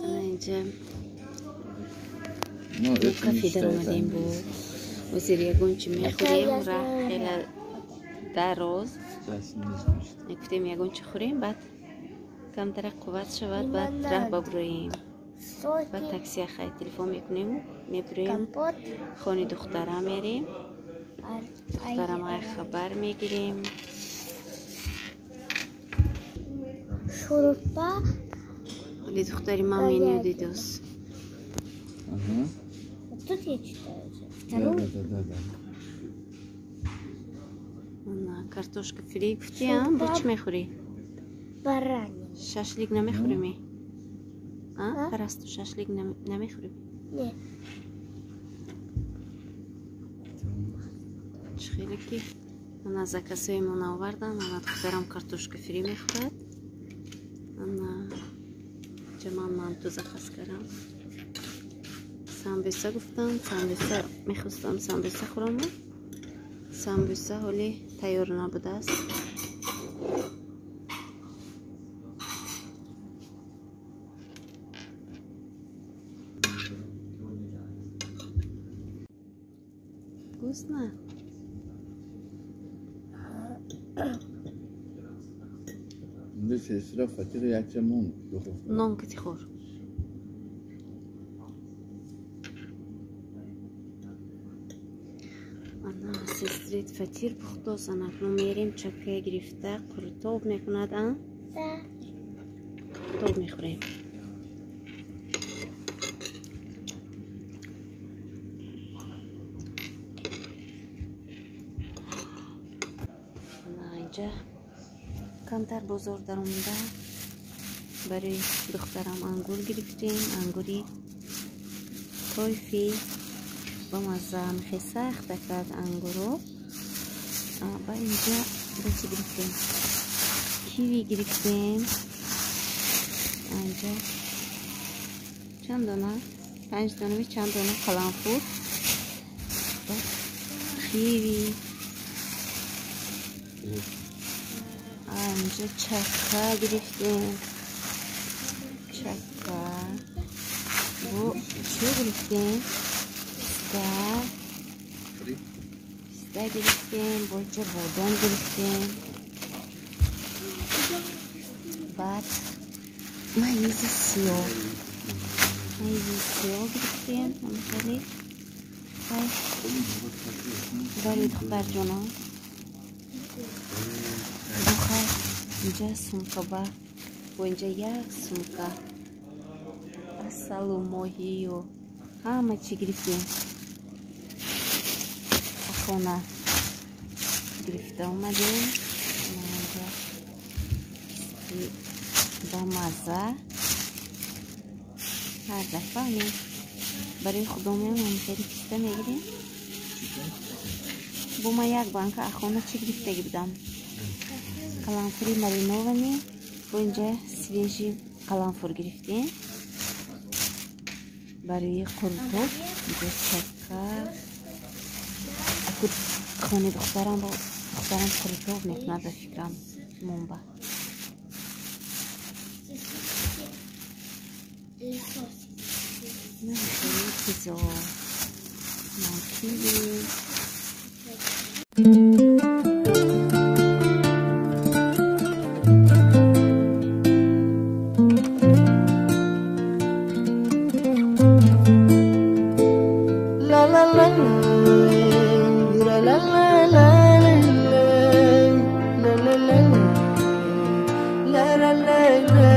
Инҷа кафе даромадем, бо ҳозир ягон чи мехӯрем. Раҳ хеле дароз, гуфтем ягон чи хӯрем, баъд камтара қувват шавад, баъд раҳ бабуроем. Баъд таксия хай телефон мекунему мебуроем, хони духтара мерем, духтарам ай хабар мегирем. Ҳоли духтари ман меню дидос. Тут я читаю. Вторую? Да. Картошка фри гуфти, а? Бо чӣ мехӯрӣ? Баранина. Шашлик намехӯрӣ ми? А? Парасту, шашлик намехӯрӣ? Не. Чӣ хеле ки ана заказҳои овардан, ана духтарам картошка фри мехӯрад. Ана ҷа ман манту заказ кардам. Самбуса гуфтам, самбуса мехостам, самбуса хӯрам. Самбуса ҳоли тайёр набудааст. Вкусно? Сестра фатира якча мон. Нон кати хӯр. Ана сестрит фатир пухтос, ана акнун мерем чакка гирифта қурутоб мекунад, а? Қурутоб мехӯрем. Ана инҷа камтар бозор даромада барои духтарам ангур гирифтем, ангури тойфӣ ба мазза, хеле сахта кард ангурро. Ба инҷа бо чӣ гирифтем? Киви гирифтем. Инҷа чанд дона? 5 дона, чанд дона қаламфур, киви, инҷа чакка гирифтем. Чакка бо чӣ гирифтем? Писта, писта гирифтем, бо инҷа бодом гирифтем. Баъд маизи сиёҳ, маизи сиёҳ гирифтем. Хеле барои духтарҷонам. Бухай инҷа сумка, ба бо инҷа як сумка асалу моҳию ҳама чӣ гирифтем. Хона гирифта омадем. Инҷа ба мазза, ҳар дафъа ҳамин барои худомеам ҳамхели писта мегирем. Бо ман як банка ахона чӣ гирифтагӣ будам? Қаламфури маринованӣ, бо инҷа свежий қаламфур гирифтем барои қурутоб. Инҷа чакка, аку хони духтарам, бо духтарам қурутоб мекунад ба фикрам момба. Хеле чизо, киви. La la la la la la la la la la la la la.